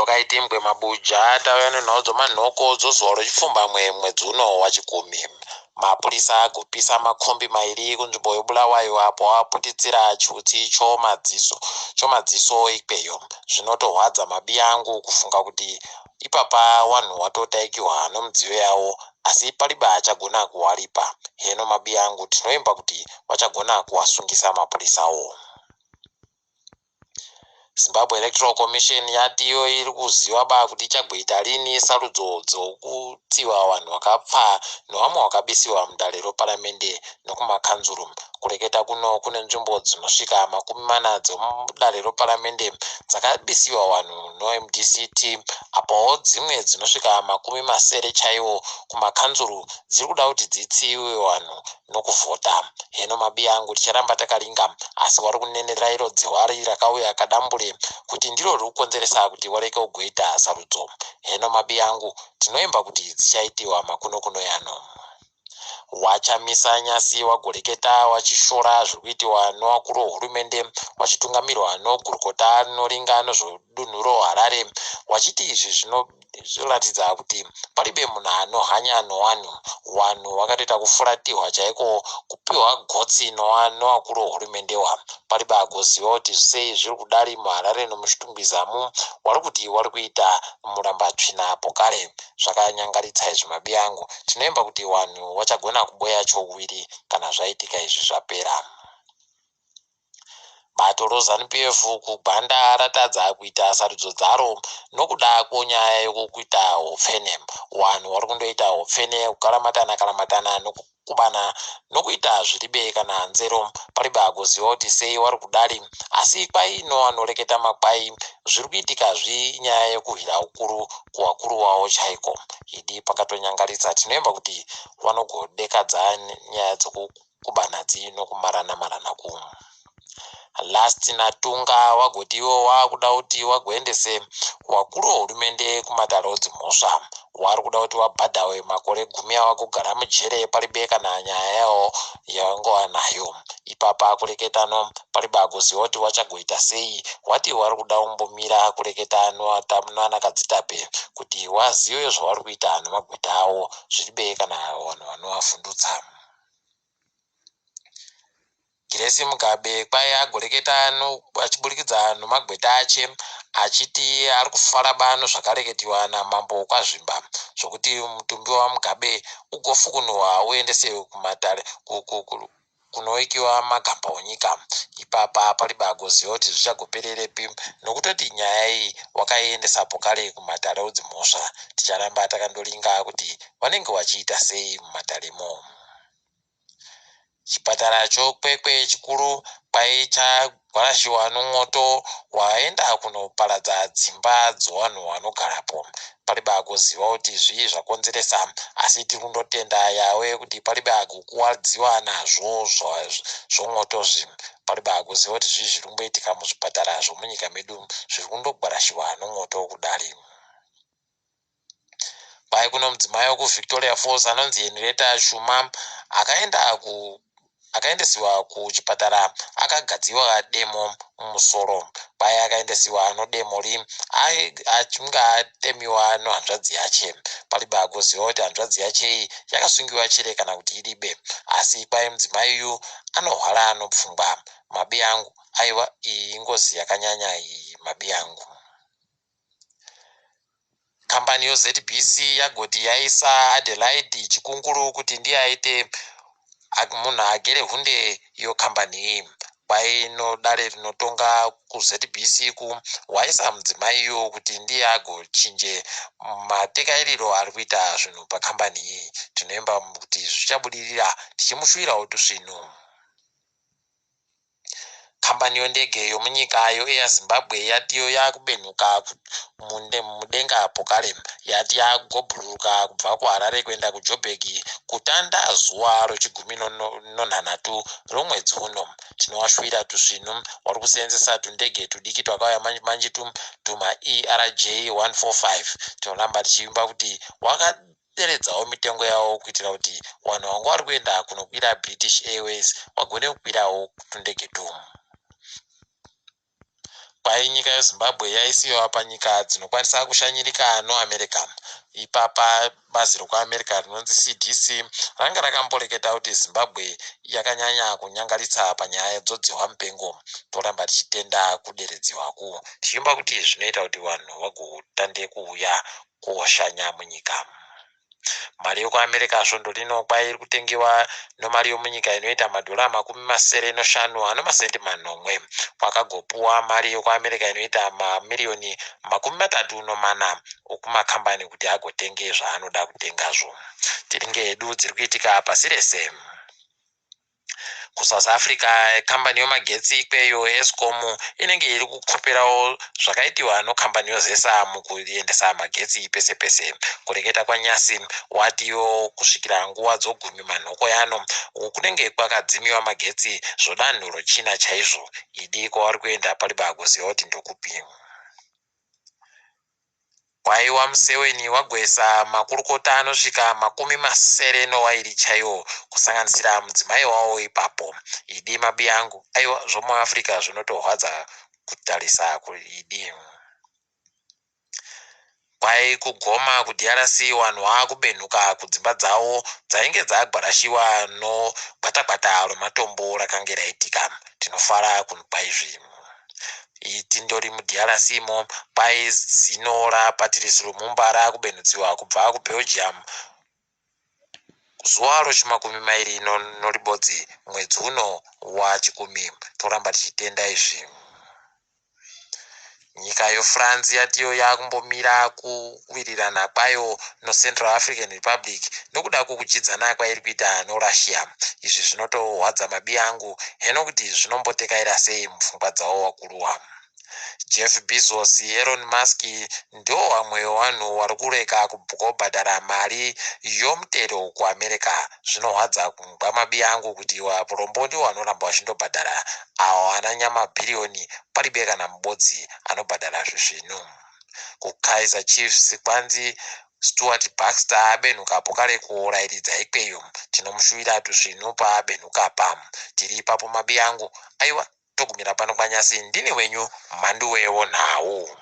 Tokaitimbwe mabuja tauya nenhau dzomanhoko dzozuva rechipfumbamwe mwedzi uno waChikumi. Mapurisa agopisa makombi mairi kunzvimbo yeBulawayo apo aputitsira chiutsi chomadziso chomadziso ikweyo. Zvinotorwadza mabiyangu kufunga kuti ipapa wanhu watotaikiwa nomudziyo yawo asi pariba achagona kuwaripa. Heno mabiyangu tinoimba kuti vachagona kuwasungisa mapurisawo. Zimbabwe Electoral Commission yati iyo iri kuziva ba kuti ichagoita rini sarudzo dzokutsiva vanhu vakapfa nevamwe vakabisiwa mudare reparamende nekumakanzuru. Kureketa kuno kune nzvimbo dzinosvika 40 dzemudare reparamende dzakabisiwa vanhu noMDCT apowo dzimwe dzinosvika 60 chaiwo kumakanzuru dziri kuda kuti dzitsiviwe vanhu nokuvhota. Heno mabiya angu ticharamba takaringa asi wari kunenera iro dzihwari rakauya kadambure kuti ndiro riri kukonzeresa kuti wareke kugoita sarudzo. Heno mabiya angu tinoimba kuti dzichaitiwa makuno kuno yano. Wachamisa nyasi wagoreketa wachishora zviri kuitiwa nowakuru wehurumende wachitungamirwa nogurukota rinoringa nezvedunhu roHarare wachiti izvi zvinoratidza kuti paribe munhu anohanya nowanhu. Wanhu wakatoita kufuratirwa chaiko kupiwa gotsi nowakuru wehurumende wa. Paribe agoziva kuti sei zviri kudari muHarare nomuChitungwizamu wari kuti wari kuita murambatsvina pokare. Zvakanyangaritsa izvi mabiyangu. Tinoimba kuti wanhu wachagona kuboya chouviri kana zvaitika izvi zvapera. Bato roZanu-PF kuGwanda ratadza kuita sarudzo dzaro nokuda kwenyaya yekuita hupfene. Vanhu vari kundoita hupfene kukaramatana karamatana nokukubana nokuita zviribe kana nzero. Paribe agoziva kuti sei wari kudari asi kwai nowanoreketa makwai zviri kuitika zvi inyaya yekuhwira ukuru kuwakuru wavo chaiko. Idi pakatonyangaritsa tinoimba kuti vanogodekadza nyaya dzokukubana dzi nokumarana marana ku. Last naTunga wagoti iwo wakuda kuti wagoendese wakuru wehurumende kumatare edzimhosva. Wari kuda kuti wabhadhawe makore gumi awagogara mujere paribe kana nyaya yawo yawangova nayo. Ipapa kureketano paribe agoziva kuti wachagoita sei. Wati wari kuda kumbomira kureketa nana Kadzitape kuti wazive zvawari kuita nemagweta awo zviribe kana vanhu vanovavhundutsa. Grace Mugabe kwai agoreketa achiburikidza nomagweta ache achiti ari kufara bano zvakareketiwa namambo kwaZvimba zvokuti mutumbi waMugabe ugofukunurwa uendese kumatare kunoikiwa magamba onyika. Ipapa paribe agoziva kuti zvichagopererepi nokutoti nyaya iyi wakaiendesa pokare kumatare edzimhosva. Ticharamba takandoringa kuti vanenge vachiita sei mumataremo. Chipatara choKwekwe chikuru kwai chagwarashiwa nomwoto waenda kunoparadza dzimba dzevanhu vanogarapo. Paribe agoziva kuti zvii zvakonzeresa asi tiri kundotenda yawe kuti paribe agokuwadziwa nazvo zvomwoto zvi. Paribe agoziva kuti zvii zviri kumboitika muzvipatara zvomunyika medu zviri kundogwarashiwa nomwoto kudari. Kwai kuno mudzimai wekuVictoria Falls anonzi Henrietta Shuma akaenda ku akaendesiwa kuchipatara akagadziwa demo mumusoro. Kwai akaendesiwa nodemo ri achinge atemiwa nohanzvadzi yache. Paribe agoziva kuti hanzvadzi yache iyi yakasungiwa chere kana kuti iribe asi kwai mudzimai uyu anorwara nopfungwa. Mabi angu aiwa iyi ingozi yakanyanya iyi mabi angu. Kambani yoZBC yagoti yaisa Adelaide Chikunguru kuti ndiye aite munhu agere hunde yokambani iyi. Kwai nodare rinotonga kuZBC ku waisa mudzimai uyu kuti ndiye agochinje matekairiro ari kuita zvinhu pakambani iyi. Tinoimba kuti zvichabudirira tichimushuwirawo tusvinu. Kambani yendege yomunyika yeAir Zimbabwe yatiyo yakubenhuka mudenga pokare. Yati yagobhururuka kubva kuHarare kuenda kuJoburg kutanda zuva rechigumi nonhanhatu romwedzi uno. Tinovashuwira tusvinu vari kuseenzesa tundege tudiki twakauya manji manji tuma ERJ 145. Tinoramba tichiimba kuti wakaderedzawo mitengo yavo kuitira kuti vanhu vanga vari kuenda kunokwira British Airways vagone kukwirawo tundege tu. Kwai nyika yeZimbabwe yaisiwa panyika dzinokwanisa kushanyirika noAmerica. Ipapa bazi rokuAmerica rinonzi CDC ranga rakamboreketa kuti Zimbabwe yakanyanya kunyangaritsa panyaya dzodzihwa mupengo. Toramba tichitenda kuderedziwaku, tichiimba kuti zvinoita kuti vanhu vagotande kuuya koshanya munyika. Mari yekuAmerica svondo rino kwairi kutengewa nomari yomunyika inoita madhora 65.7. Kwakagopuwa mari yekuAmerica inoita mamiriyoni 34 okumakambani kuti agotenge zvaanoda kutengazvo. Tiringe hedu dziri kuitika pasi rese. KuSouth Africa, kambani yemagetsi ikweyo, Eskom, inenge iri kukoperawo zvakaitiwa nokambani yoZESA mukuendesa magetsi pese pese. Kureketa kwanyasi, watiwo kusvikira nguva dzogumi manhoko yano kunenge kwakadzimiwa magetsi zvodanho rochina chaizvo. Idi kwavari kuenda pari bakuziva kuti ndokupi. Kwaiwa Museweni wagwesa makurukota anosvika 72 chaiwo, kusanganisira mudzimai wavo ipapo. Idi mabiyangu, aiwa, zvomuAfrica zvinotorwadza kutarisa kuidi. Kwai kuGoma kuDRC vanhu vakubenhuka kudzimba dzavo dzainge dzagwarashiwa nogwatakwata rwematombo rakange raitika. Tinofara kunzwa izvi. Tindori muDRC mo, kwai zino raPatrice Lumumba rakubenhutsiwa kubva kuBelgium zuva rochimakumi mairi noribodzi mwedzi uno waChikumi. Toramba tichitenda izvi. Nyika yoFrance yatiyo yakumbomira kuwirirana kwayo noCentral African Republic nokuda kwokudyidzana kwairi kuita noRussia. Izvi zvinotorwadza mabi angu heno kuti zvinombotekaira sei mupfungwa dzavo vakuruwa. Jeff Bezos, Elon Musk ndo vamwe vevanhu vari kureka kubhadhara mari yomutero kuAmerica. Zvinohwadza kungwa mabi angu kuti varombo ndivo vanoramba vachindobhadhara, avo vana nyamabhiriyoni paribe kana mubodzi anobhadhara zvisvinu. KuKaizer Chiefs kwanzi Stuart Baxter abenhukapo kare kurairidza ikweyo. Tinomushuvira tusvinu paabenhukapa. Tiri ipapo mabi angu, aiwa, togumira pano kwanyasi. Ndini wenyu Mhanduwe wonhau.